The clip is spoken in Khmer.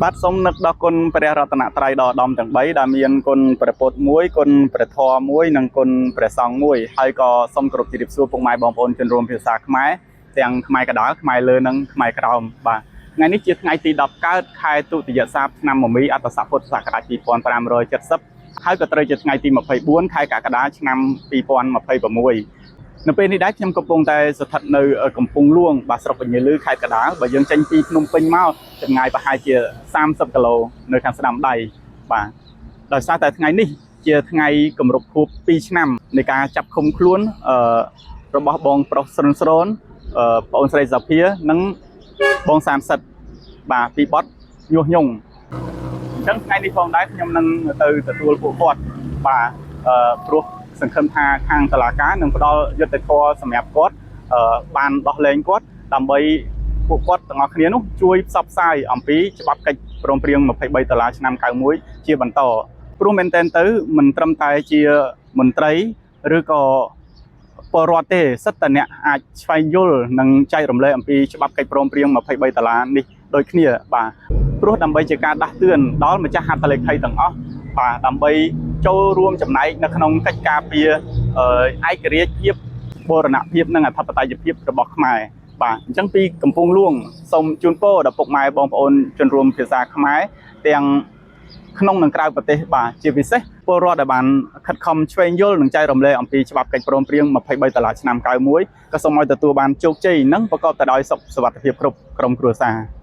បាទសូមនឹកដល់គុណព្រះរតនត្រ័យដ៏ឧត្តមទាំង3ដែលមានគុណព្រះពុទ្ធមួយគុណព្រះធម៌មួយនិងគុណព្រះសង្ឃមួយហើយក៏សូមគោរពជម្រាបសួរពុកម៉ែបងប្អូនជនរួមភាសាខ្មែរទាំងខ្មែរកណ្ដាលខ្មែរលើនិងខ្មែរក្រោមបាទថ្ងៃនេះជាថ្ងៃទី10កើតខែទុតិយសាបឆ្នាំមមីអត្តស័កពុទ្ធសករាជ2570ហើយក៏ត្រូវជាថ្ងៃទី24ខែកក្កដាឆ្នាំ2026នៅពេលនេះដែរខ្ញុំកំពុងតែស្ថិតនៅកំពង់លួងបាទស្រុកពញាលឺខេត្តកណ្ដាលបើយើងចេញពីភ្នំពេញមកចម្ងាយប្រហែលជា30គីឡូនៅខាងស្ដាំដៃបាទដោយសារតែថ្ងៃនេះជាថ្ងៃគម្រប់ខួប2ឆ្នាំនៃការចាប់ឃុំខ្លួនអឺរបស់បងប្រុសស្រុនស្រូនអឺបងអូនស្រីសាភានិងបងសានសិទ្ធបាទពីបទញុះញង់អញ្ចឹងថ្ងៃនេះផងដែរខ្ញុំនឹងទៅទទួលពួកគាត់បាទអឺព្រោះសង្ឃឹមថាខាងតុលាការនឹងផ្ដល់យុត្តិធម៌សម្រាប់គាត់អឺបានដោះលែងគាត់ដើម្បីពួកគាត់ទាំងអស់គ្នានោះជួយផ្សព្វផ្សាយអំពីច្បាប់កិច្ចព្រមព្រៀង23ដុល្លារឆ្នាំ91ជាបន្តព្រោះមែនទែនទៅមិនត្រឹមតែជាមន្ត្រីឬក៏ពលរដ្ឋទេសិទ្ធិតអ្នកអាចស្វែងយល់និងចែករំលែកអំពីច្បាប់កិច្ចព្រមព្រៀង23ដុល្លារនេះដូចគ្នាបាទព្រោះដើម្បីជាការដាស់តឿនដល់ម្ចាស់ហត្ថលេខីទាំងអស់បាទដើម្បីចូលរួមចំណែកនៅក្នុងកិច្ចការពារឯករាជ្យភាពបូរណភាពនិងអធិបតេយ្យភាពរបស់ខ្មែរបាទអញ្ចឹងពីកំពង់លួងសូមជូនពរដល់ពុកម៉ែបងប្អូនជនរួមភាសាខ្មែរទាំងក្នុងនិងក្រៅប្រទេសបាទជាពិសេសពលរដ្ឋដែលបានខិតខំឆ្វេងយល់និងចែករំលែកអំពីច្បាប់កិច្ចព្រមព្រៀង23ដុល្លារឆ្នាំ91ក៏សូមឲ្យទទួលបានជោគជ័យនិងប្រកបទៅដោយសុខសុវត្ថិភាពគ្រប់ក្រុមគ្រួសារ។